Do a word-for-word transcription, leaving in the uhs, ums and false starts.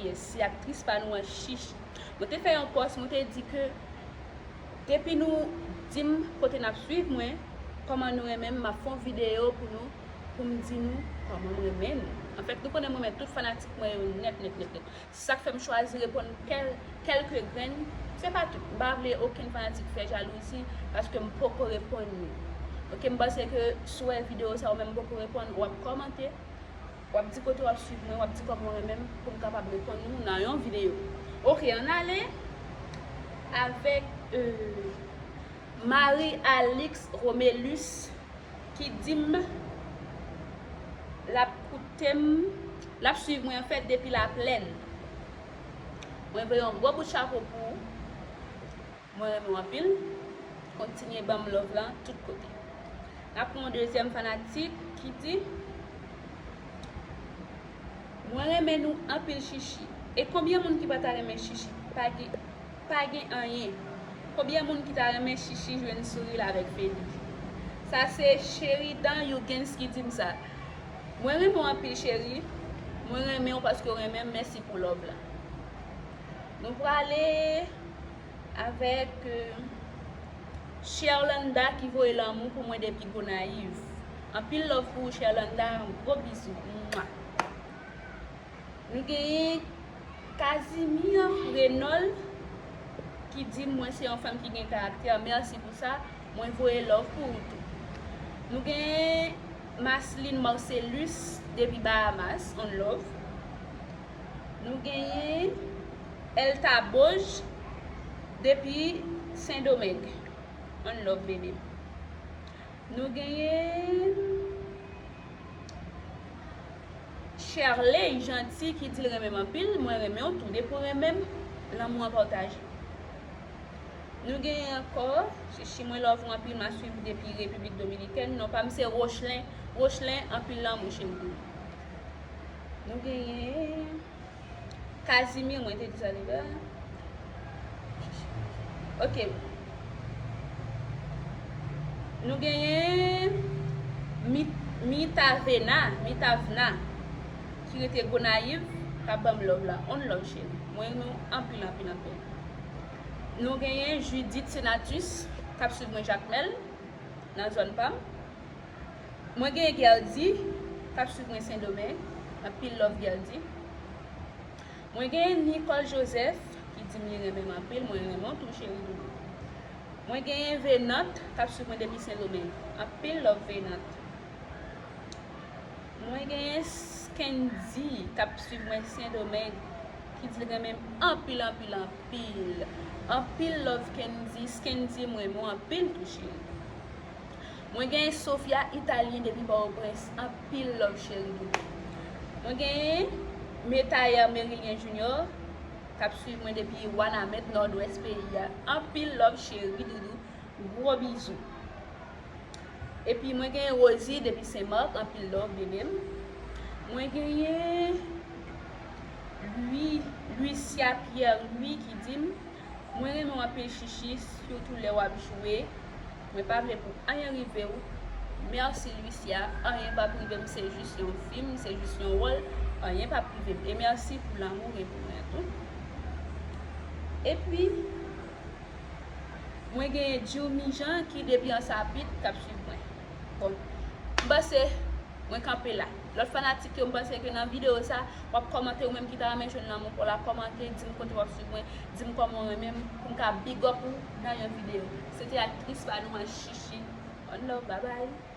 Yes, se aktris pa nou an Chichi. Mwen te fè yon pòs, mwen te di ke depi nou di m kote n ap swiv mwen, kòman nou renmen m, m ap fè yon videyo pou nou, pou m di nou kòman m renmen nou. Anfèt, nou konnen m renmen tout fanatik mwen yo nèt, nèt, nèt, nèt. Se sa k fè m chwazi reponn kèl, kèlke grenn. Se pa tout. M pa vle okenn fanatik fè jalouzi paske m poko reponn nou. Oke, m panse ke si w wè videyo sa ou menm poko reponn, w ap kòmante. W ap di kote w ap swiv mwen, w ap di kòman w renmen m pou m kapab reponn nou nan yon videyo. Oke, ann ale avèk, euh, Marie Alix Romelus ki di m l ap koute m, l ap swiv mwen anfèt depi Laplèn. Mwen voye yon gwo bout chapo pou ou. Mwen renmen w anpil. Kontinye ban m love lan tout kote. N ap pran yon dezyèm fanatik ki di, mwen renmen nou anpil Chichi. E konbyen moun ki pa ta renmen Chichi? Pa gen, pa gen anyen. Konbyen moun ki ta renmen Chichi jwenn souri l avèk Feli? Sa se Sheridan Hugens ki di m sa. Mwen renmen w anpil cheri. Mwen renmen w paske w renmen m. Mèsi pou love la. Nou prale avèk, euh, Sherlanda ki voye lanmou pou mwen depi Gonayiv. Anpil love pou ou, Sherlanda, yon gwo bizou. Mwa. Nou genyen Casimir Renol ki di mwen se yon fanm ki gen karaktè. Mèsi pou sa. Mwen voye love pou ou tou. Nou genyen Marceline Marcellus depi Bahamas, on love. Nou genyen Elta Boj depi Sendomeng. On love, bebe. Nou genyen Sherley Gentil ki di l renmen m anpil, mwen renmen w tou. Depi w renmen m, lanmou an pataje. Nou genyen ankò, Chichi, mwen love ou anpil, m ap swiv ou depi Repiblik Dominikèn. Non pa m se Rochlen. Rochlen, anpil lanmou, cheri. Nou genyen Casimir, mwen te di sa deja. Ok. Nou genyen Mi-, Mitavena, Mitavna, ki rete Gonayiv, k ap ban m love la. On love, cheri. Mwen renmen w anpil, anpil, anpil. Nou genyen Judith Senatus, k ap swiv mwen Jakmèl, nan zòn pa m. Mwen genyen Gerdy, k ap swiv mwen Sendomeng. Anpil love, Gerdy. Mwen genyen Nicole Joseph, ki di m li renmen m anpil. Mwen renmen w tou, cheri doudou. Mwen genyen Venant, k ap swiv mwen depi Sendomeng. Anpil love, Venant. Mwen genyen Skendy, k ap swiv mwen Sendomeng, ki di l renmen m anpil, anpil, anpil. Anpil love, Kendy. Skendy, mwen renmen w anpil tou, cheri. Mwen genyen Sofia Italyen depi Pòtoprens. Anpil love, cheri doudou. Mwen genyen Metayer Merilien Junior, k ap swiv mwen depi Wanament, Nòdwès peyi a. Anpil love, cheri doudou. Gwo bizou. Epi mwen genyen Rosie depi Senmak, anpil love, bebe m. Mwen genyen Louis, Lucia Pierre Louis ki di m, mwen renmen w anpil, Chichi, sitou lè w ap jwe. Mwen pa vle pou anyen rive w. Mèsi, Lucia. Anyen p ap rive m, se jis yon fim, se jis yon wòl. Anyen p ap rive m. E mèsi pou lanmou w gen pou mwen tou. Epi, mwen genyen Jurmy Jean ki depi Ansapit k ap swiv mwen. Bon, m panse mwen kanpe la. Lòt fanatik yo, m panse ke nan videyo sa, w ap kòmante ou menm ki ta renmen jwenn lanmou pa w la, kòmante, di m kote w ap swiv mwen, di m kòman w renmen m, pou m ka big up ou nan yon videyo. Se te aktris pa nou an Chichi. One love, bye bye.